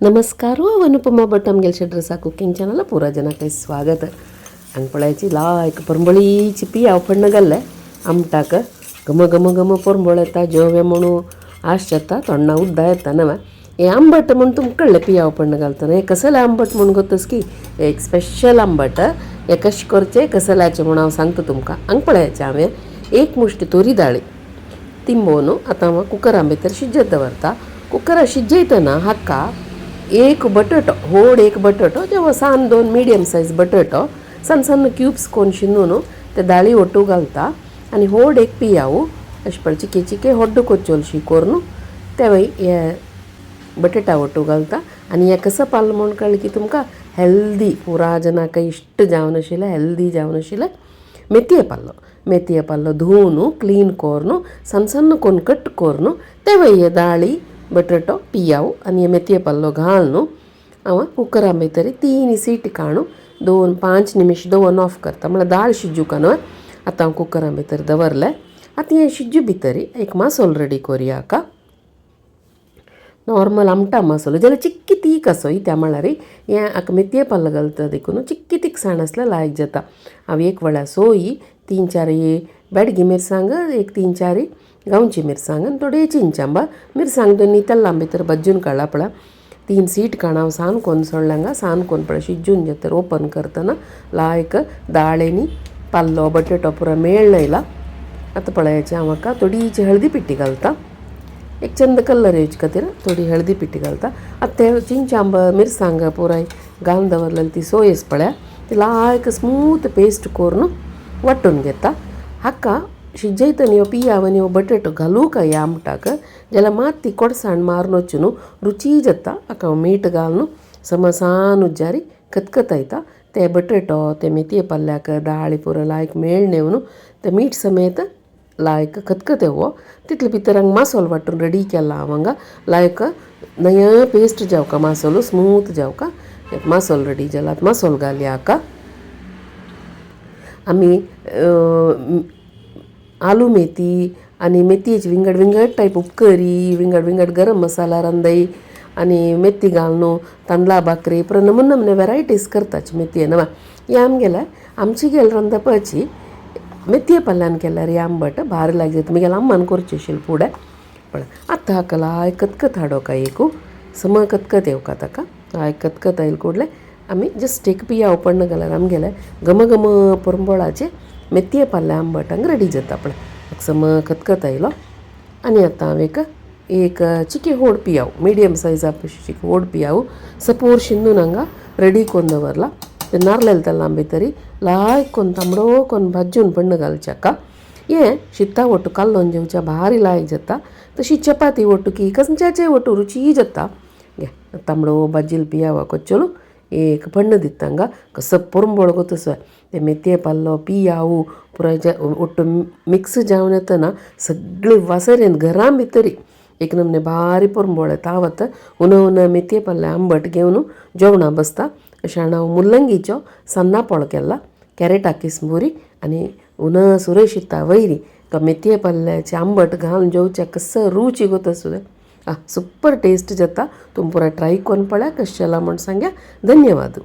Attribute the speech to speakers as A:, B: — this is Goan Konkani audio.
A: नमस्कार हो अनुपमा भट आमगेले शेड्रसा कुकिंग चॅनल पुरा जनाक स्वागत. हांगा पळयाची लायक परंबळीची पियाव फण्ण घाल्ले आमटाक घम घम घम परंबळ येता जेवे म्हणून आश जाता तोंडा उद्दा येता नव्या. हे आंबट म्हूण तुमकां कळ्ळें पियाव फण्ण घालतना हे कसलें आंबट म्हूण गोतस की एक स्पेशल आंबट हे कशें करचें कसल्याचें म्हूण हांव सांगता तुमकां. हांगा पळयाचें हांवें एक मुश्टी तोरी दाळी तिंबोवन आतां हांव कुकरा भितर शिजत दवरता. कुकरा शिजयतना हाका एक बटाटो व्हड एक बटाटो जेव्हा सान दोन मिडियम सायज बटाटो सन्न सन्न क्यूब्स कोन शिनून ते दाळी ಒಟ್ಟು घालता आनी व्हड एक पियाव अशें पळय चिके चिके होड्डो कोच्चोलशी करून तेवय हे बटाटा ಒಟ್ಟು घालता. आनी हे कसो पाल म्हूण कळ्ळें की तुमकां हेल्दी पुरा जनाक इश्ट जावन आशिल्लें हेल्दी जावन आशिल्लें मेथये पालो. मेथये पालो धुवन क्लीन करून सन्न सन्न कोन्न कट करून तेवय हे दाळी बटाटो पियाव आनी हे मेथये पालो घालून हांव कुकरा भितर 3 सीटी काडून 2-5 निमिश दवरून ऑफ करता म्हळ्यार दाळ शिजूका न्हय. आतां हांव कुकरा भितर दवरलें. आतां हें शिजू भितर एक मासोल रेडी करुया हाका. नॉर्मल आमटा मसालो जाल्यार चिक्की तीख आसो त्या म्हळ्यार हें हाका मेथये पालो घालता देखून चिक्की तिखसाण आसल्यार लायक जाता. हांव एक वळ्या सोय 3-4 बेडगी मिरसांग एक 3-4 गांवची मिरसांग आनी थोडी चिंचांबा मिरसांग दोनी तेल्लां भितर भाजून काडला पळय. 3 सीट काण हांव सान कोन्न सोडलें सान कोन्न पळय शिजून जाता ओपन करतना लायक दाळेनी पाल्लो बटाटो पुरो मेळ येयला. आतां पळयाचें हांव हाका थोडीशी हळदी पिट्टी घालता एक चंद कलर येवचे खातीर थोडी हळदी पिट्टी घालता. आतां ते चिंचांब मिरसांग पुराय घालून दवरलेली ती सोयस पळया ती लायक स्मूथ पेस्ट करून वांटून घेता. हाका शिजयतना ह्यो पियाव आनी हो बटाटो घालूंक ह्या आमटाक जाल्यार मात ती कोडसाण मारून वचून न्हू रुची जाता. हाका हांव मीठ घालून समसान उज्जारी खतखतायता ते बटाटो ते मेथये पाल्याक दाळी पुरो लायक मेळ न्हू ते मीठ समेत लायक खतखतें हो तितले भितर हांगा मासोल वांटून रेडी केला हांव हांगा लायक नया पेस्ट जावका मासोल स्मूथ जावका मासोल रेडी जाला. मासोल घालया हाका. आमी आलू मेथी आनी मेथयेची विंगड विंगड टायप उपकरी विंगड विंगड गरम मसाला रांदय आनी मेथी घालून तांदळा भाकरी पुरो नमुने नमुने वेरायटीज करताची मेथये नवा. हे आमगेले आमची गेल रांदपाची मेथये पाल्यान केल्यार हे आंबट भारी लायक जाता. म्हगेल्या अम्मान करची आशिल्लें फुडें पळय. आतां हाका लायक कतकत हाडोका एक सम कतकत येवका ताका लायक कतकत आयल कुडले आमी जस्ट एक पियाव पण्ण घाल्यार आमगेले घम घम परंबळाचे मेथये पाल्या आंबट हांगा रेडी जाता पळय. सम कतकत आयलो आनी आतां हांव एक एक चिके होड पियाव मिडियम सायजा चिके होड पियाव सपोर शिंदून हांगा रेडी कोन्न दवरला. ते नारलेल तेलां भितर लायक कोन्न तांबडो कोन्न भाजून पण्ण घालचें हाका. हें शिता ಒಟ್ಟು कल्लोवन जेवच्या भारी लायक जाता. तशी चपाती ಒಟ್ಟು की कसल्याचेय ಒಟ್ಟು रुची जाता. घे तांबडो भाजील पियावा कोच्चोलो एक पण्ण दिता हांगा कसो परंबळ तसो ते मेथये पालो पियाव पुराय ಒಟ್ಟು मिक्स जावन येतना सगळी वासरेन घरां भितरी एक नमने भारी परंबळ येता. आवत उन उन मेथये पाल्ले आंबट घेवन जेवणा बसता. अशें हांव मुल्लंगीचो सान्नां पोळ केला कॅरेटा किसमुरी आनी उन सुरय शिता वयरी मेथये पाल्याचे आंबट घालून जेवच्या कसो रुची गो तसो सुपर टेस्ट जाता. तुमी पुराय ट्राय करून पळया कशें जालां म्हूण सांग्या. धन्यवाद.